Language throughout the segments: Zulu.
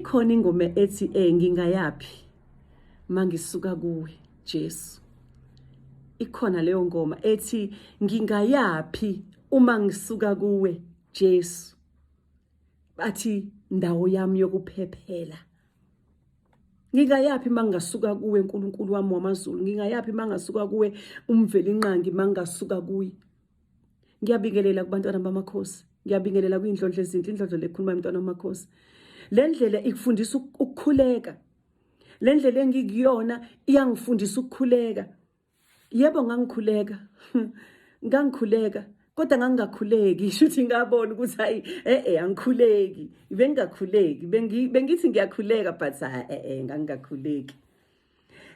Ikhona ingoma ethi ngingayapi mangisuka kuwe Jesu. Ikhona leyo ngoma ethi ngingayapi uma ngisuka kuwe Jesu. Bathi ndawo yami yokuphephela. Ngingayaphi mangingasuka kuwe uNkulunkulu wami wamaZulu? Ngingayaphi mangingasuka kuwe uMvelinqangi mangingasuka kuye? Ngiyabingelela kubantwana bamakhosi. Ngiyabingelela kwindlondlo ezinhle, indlondlo lekhuluma umntwana wamakhosi. Le ndlela ikufundisa ukukhuleka. Le ndlela engikuyona iyangifundisa ukukhuleka. Yebo ngangikhuleka. Ngangikhuleka kodwa ngangingakhuleki, shuthi ngabona ukuthi hayi angikhuleki. Bengingakhuleki, bengithi ngiyakhuleka but ngangingakhuleki.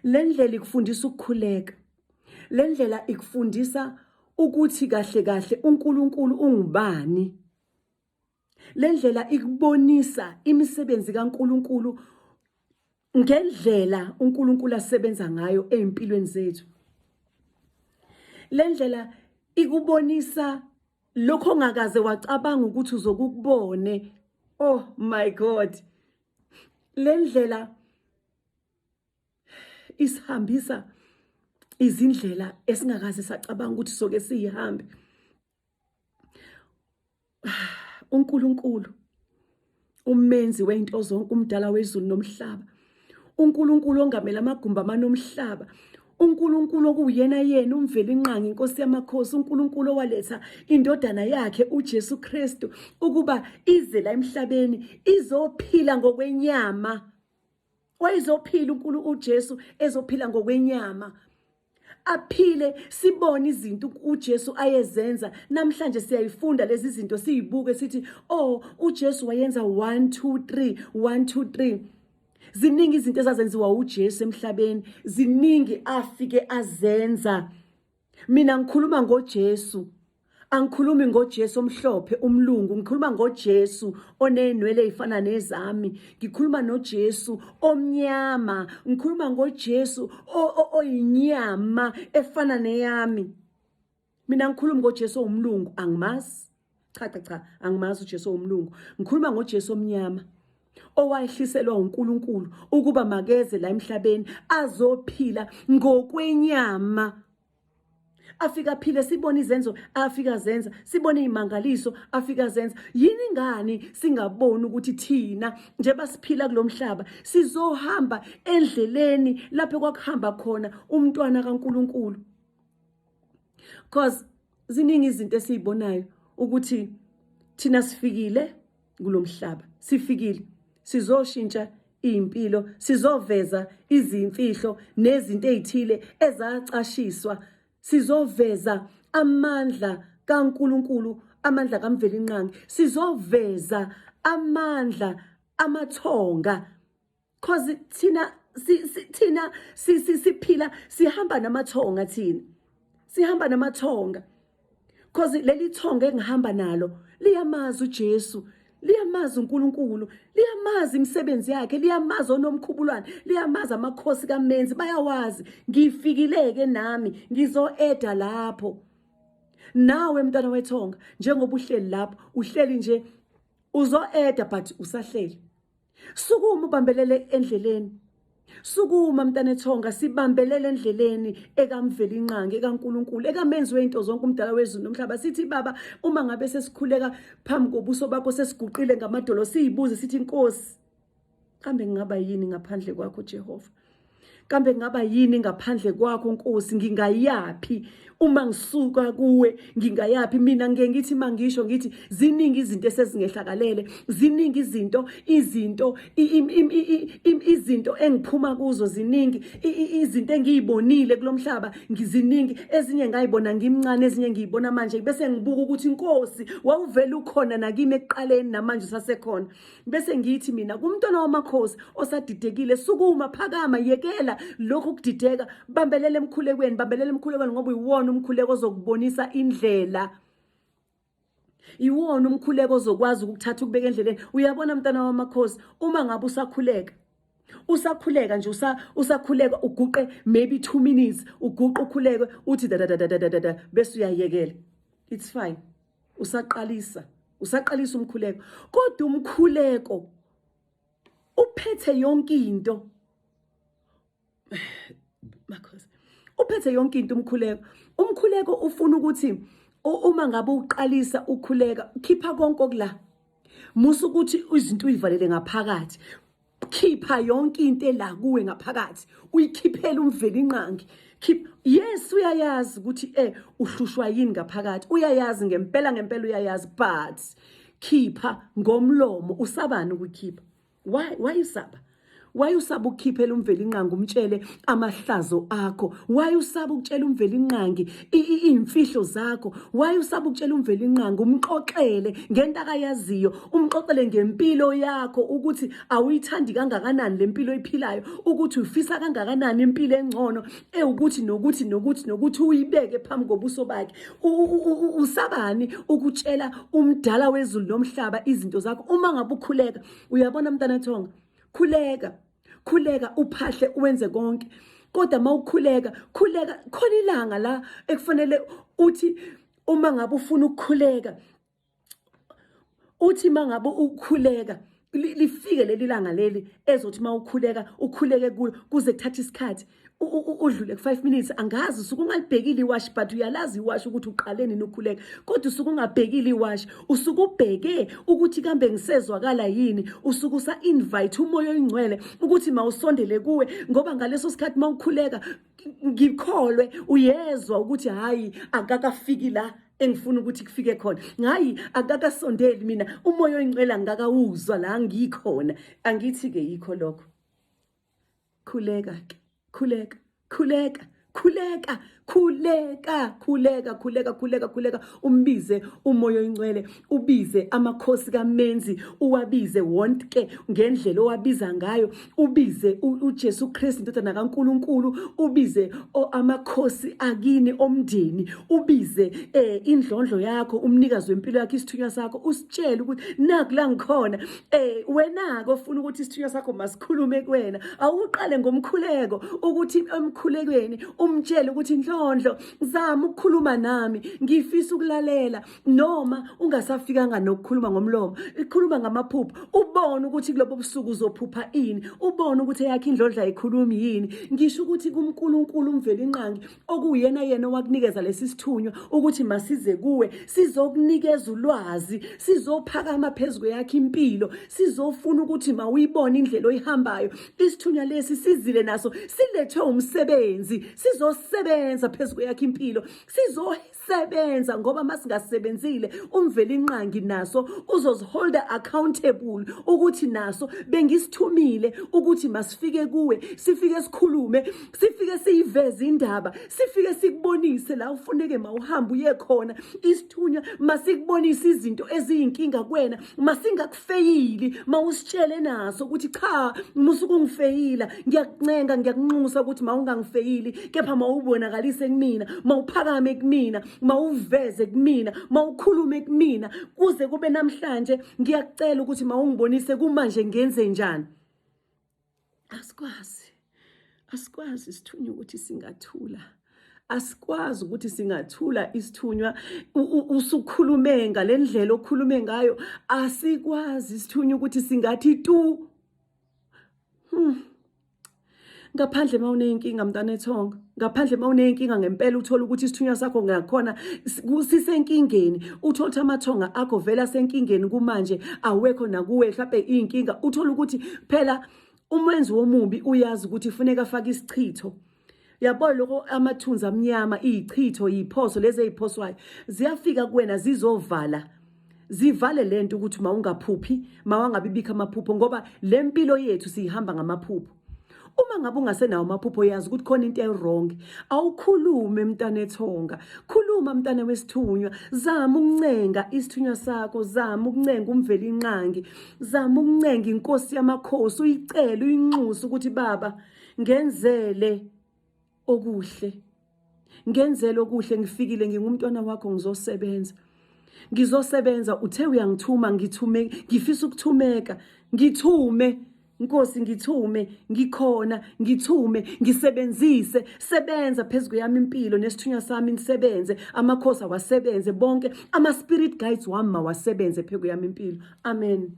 Le ndlela ikufundisa ukukhuleka. Le ndlela ikufundisa ukuthi kahle kahle uNkulunkulu ungubani. Le ndlela ikubonisa imisebenzi kaNkulunkulu ngendlela uNkulunkulu asebenza ngayo ezimpilweni zethu. Le ndlela ikubonisa lokho ongakaze wacabanga ukuthi uzokukubone. Oh my God. Le ndlela isihambisa izindlela esingakaze sacabanga ukuthi soke siyihambe. uNkulunkulu umenzi wento zonke, umdala wezulu nomhlaba, uNkulunkulu ongamela amagumbi amanomhlaba, uNkulunkulu okuwuyena yena uMvelinqangi, inkosi yamakhosi, uNkulunkulu owaletha indodana yakhe uJesu Kristu ukuba ize la emhlabeni izophila ngokwenyama. Wayezophila uNkulunkulu uJesu ezophila ngokwenyama, aphile sibone izinto uJesu ayezenza. Namhlanje siyayifunda lezi zinto, siyibuke sithi oh uJesu wayenza 1 2 3 1 2 3. Ziningi izinto ezazenziwa uJesu emhlabeni, ziningi afike azenza. Mina ngikhuluma ngoJesu, angikhulumi ngoJesu omhlophe umlungu, ngikhuluma ngoJesu onenwele ezifana nezami, ngikhuluma noJesu omnyama, ngikhuluma ngoJesu oyinyama efana neyami. Mina ngikhuluma ngoJesu owumlungu, angimazi. Cha cha cha, angimazi uJesu owumlungu. Ngikhuluma ngoJesu omnyama owayehliselwa uNkulunkulu ukuba makeze la emhlabeni azophila ngokwenyama. Afika aphile, sibone izenzo afika zenza, sibone izimangaliso afika zenza. Yini ngani singaboni ukuthi thina njengoba siphila kulomhlaba sizohamba endleleni lapho kwakuhamba khona umntwana kaNkulunkulu? Cause ziningi izinto esizibonayo ukuthi thina sifikile kulomhlaba, sifikile sizoshintsha impilo, sizoveza izimfihlo nezinto ezithile ezacashiswa, sizoveza amandla kaNkulunkulu, amandla kaMvelinqangi, sizoveza amandla amathonga. Cause thina thina siphila sihamba namathonga, thina sihamba namathonga. Cause leli thonga engihamba nalo liyamazi uJesu, liyamazi uNkulunkulu, liyamazi imisebenzi yakhe, liyamazi onomkhubulwane, liyamazi amakhosi kaMenzi, bayawazi. Ngifikileke nami ngizoeda lapho. Nawe mntwana wethonga, njengoba uhleli lapho, uhleli nje uzoeda but usahleli. Sukuma ubambelele endleleni. Sukuma mntana ethonga, sibambelele endleleni ekaMvelinqangi, ekaNkulunkulu, ekamenzi wento zonke, umdala wezulu nomhlaba. Sithi baba, uma ngabe sesikhuleka phambi kobuso bakho sesiguqile ngamadolo, siyibuze sithi Nkosi, kambe ngingaba yini ngaphandle kwakho Jehova? Kambe ngaba yini ngaphandle kwakho Nkosi? Ngingayaphi uma ngisuka kuwe? Ngingayaphi? Mina ngike ngithi mangisho ngithi ziningi izinto esezingehlakalele, ziningi izinto izinto izinto engiphuma kuzo, ziningi izinto engiyibonile kulomhlaba, ngiziningi. Ezinye ngayibona ngimncane, ezinye ngiyibona manje, bese ngibuka ukuthi Nkosi wawuvela ukhona nakimi ekuqaleni, namanje usasekhona. Bese ngithi mina kumntwana wamakhosi osadidekile, sukuma, phakama, yekela lokhu kudideka, bambelela emkhulekweni, bambelela emkhulekweni, ngoba iwona umkhuleko ozokubonisa indlela, iwona umkhuleko ozokwazi ukukuthatha ukubeka endleleni. Uyabona mntwana wamakhosi, uma ngabe usakhuleka, usakhuleka nje, usakhuleka uguqe maybe 2 minutes, uguqe ukhuleke uthi da da da da da da, bese uyayekela, it's fine, usaqalisa, usaqalisa umkhuleko. Kodwa umkhuleko Uphethe yonke into. Makhosi. Uphethe yonke into umkhuleko. Umkhuleko ufuna ukuthi uma ngabe uqalisa ukhuleka, khipha konke okula. Musa ukuthi izinto uyivalele ngaphakathi. Khipha yonke into ela kuwe ngaphakathi, uyikhiphele uMvelinqangi. Khipha. Yes, uyayazi ukuthi uhlushwa yini ngaphakathi. Uyayazi ngempela ngempela uyayazi, but khipha ngomlomo. Usabani ukukhipha? Why usaba? Why usaba ukukhiphela uMvelinqangi umtshele amahlazo akho? Why usaba ukutshela uMvelinqangi iy'mfihlo zakho? Why usaba ukutshela uMvelinqangi umxoxele ngento akayaziyo, umxoxele ngempilo yakho ukuthi awuyithandi kangakanani le mpilo oyiphilayo, ukuthi uyifisa kangakanani impilo engcono ewukuthi nokuthi nokuthi nokuthi uyibeke phambi kobuso bakhe. Usabani ukutshela umdala wezulu nomhlaba izinto zakho uma ngabe ukhuleka? Uyabona mntana Thonga, khuleka, khuleka uphahle uwenze konke, kodwa mawukhuleka, khuleka khona ilanga la ekufanele uthi uma ngabe ufuna ukukhuleka, uthi mangabe ukhuleka lifike leli langa leli ezothi mawukhuleka ukhuleke kuyo kuze kuthathe isikhathi udlule ku-5 minutes. Angazi usuke ungalibhekile iwashi, but uyalazi iwashi ukuthi uqale nini ukhuleka, kodwa usuke ungabhekile iwashi, usuke ubheke ukuthi kambe ngisezwakala yini. Usuke usa-invite uMoya Oyingcwele ukuthi mawusondele kuwe, ngoba ngaleso sikhathi mawukhuleka, ngikholwe, uyezwa ukuthi hhayi, akakafiki la engifuna ukuthi kufike khona, hayi, akakasondeli mina uMoya Oyingcwele, angikakawuzwa la ngikhona. Angithi-ke yikho lokho. Khuleka ke, khuleka, khuleka, khuleka, khuleka, khuleka, khuleka, khuleka, khuleka, umbize uMoya Oyingcwele, ubize amakhosi kaMenzi, uwabize wonke ngendlela owabiza ngayo, ubize uJesu Kristu indodana kaNkuluNkulu, ubize amakhosi akini omndeni, ubize indlondlo yakho, umnikazi wempilo yakho, isithunywa sakho, usitshele ukuthi naku la ngikhona. Wena ke ofuna ukuthi isithunywa sakho masikhulume kuwena, awuqale ngomkhuleko, ukuthi emkhulekweni umtshele ukuthi ndlondlo, zama ukukhuluma nami, ngifisa ukulalela. Noma ungasafikanga nokukhuluma ngomlomo, ikhuluma ngamaphupho, ubone ukuthi kulobo busuku uzophupha ini, ubone ukuthi eyakhe indlondla ayikhulumi yini. Ngisho ukuthi kuNkulunkulu uMvelinqangi okuwuyena yena owakunikeza lesi sithunywa ukuthi masize kuwe sizokunikeza ulwazi, sizophakama phezu kweyakhe impilo, sizofuna ukuthi mawuyibone indlela oyihambayo. Isithunywa lesi sizile naso, silethwe umsebenzi, sizosebenza phezu kweyakhe impilo, sizosebenza, ngoba masingasebenzile uMvelinqangi naso uzoziholda accountable ukuthi naso bengisithumile ukuthi masifike kuwe, sifike sikhulume, sifike siyiveze indaba, sifike sikubonise la ufuneke mawuhambe uye khona. Isithunywa masikubonise izinto eziyinkinga kuwena, masingakufeyili, mawusitshele naso ukuthi cha, musuke ungifeyila, ngiyakuncenga, ngiyakunxusa ukuthi mawungangifeyili, kepha mawubonakalise kumina, mawuphakame kumina, mawuveze kumina, mawukhulume kumina kuze kube namhlanje. Ngiyakucela ukuthi mawungibonise kumanje ngenze njani. Asikwazi isithunywa ukuthi singathula, asikwazi ukuthi singathula. Isithunywa usukhulume ngalendlela okhulume ngayo, asikwazi isithunywa ukuthi singathi tu. Ngaphandle mawuneyinkinga mntana ethonga, ngaphandle mawuneyinkinga ngempela, uthola ukuthi isithunywa sakho ngakhona sisenkingeni, uthola ukuthi amathonga akho vele asenkingeni kumanje, awekho nakuwe mhlawumbe iy'nkinga. Uthola ukuthi phela umenzi womubi uyazi ukuthi funeka afake isichitho, yabo, lokho amathunzi amnyama, iy'chitho, iy'phoso lezi ey'phoswayo ziyafika kuwena zizovala, zivale lento ukuthi mawungaphuphi, mawangabi bikho amaphupho, ngoba le mpilo yethu siyihamba ngamaphupho. Uma ngabe ungasenawo amaphupho, yazi ukuthi khona into e-wrong. Awukhulume mntana ethonga, khuluma mntana wesithunywa, zama ukuncenga isithunywa sakho, zama ukuncenga uMvelinqangi, zama ukuncenga inkosi yamakhosi, uyicele, uyinxuse ukuthi baba, ngenzele okuhle, ngenzele okuhle, ngifikile, ngingumntwana wakho, ngizosebenza, ngizosebenza. Uthe uyangithuma, ngithume, ngifisa ukuthumeka, ngithume Nkosi, ngithume, ngikhona, ngithume, ngisebenzise, sebenza phezu kweyami impilo nesithunywa sami nisebenze, amakhosi awasebenze bonke, ama spirit guides wami mawasebenze phezu kweyami impilo. Amen.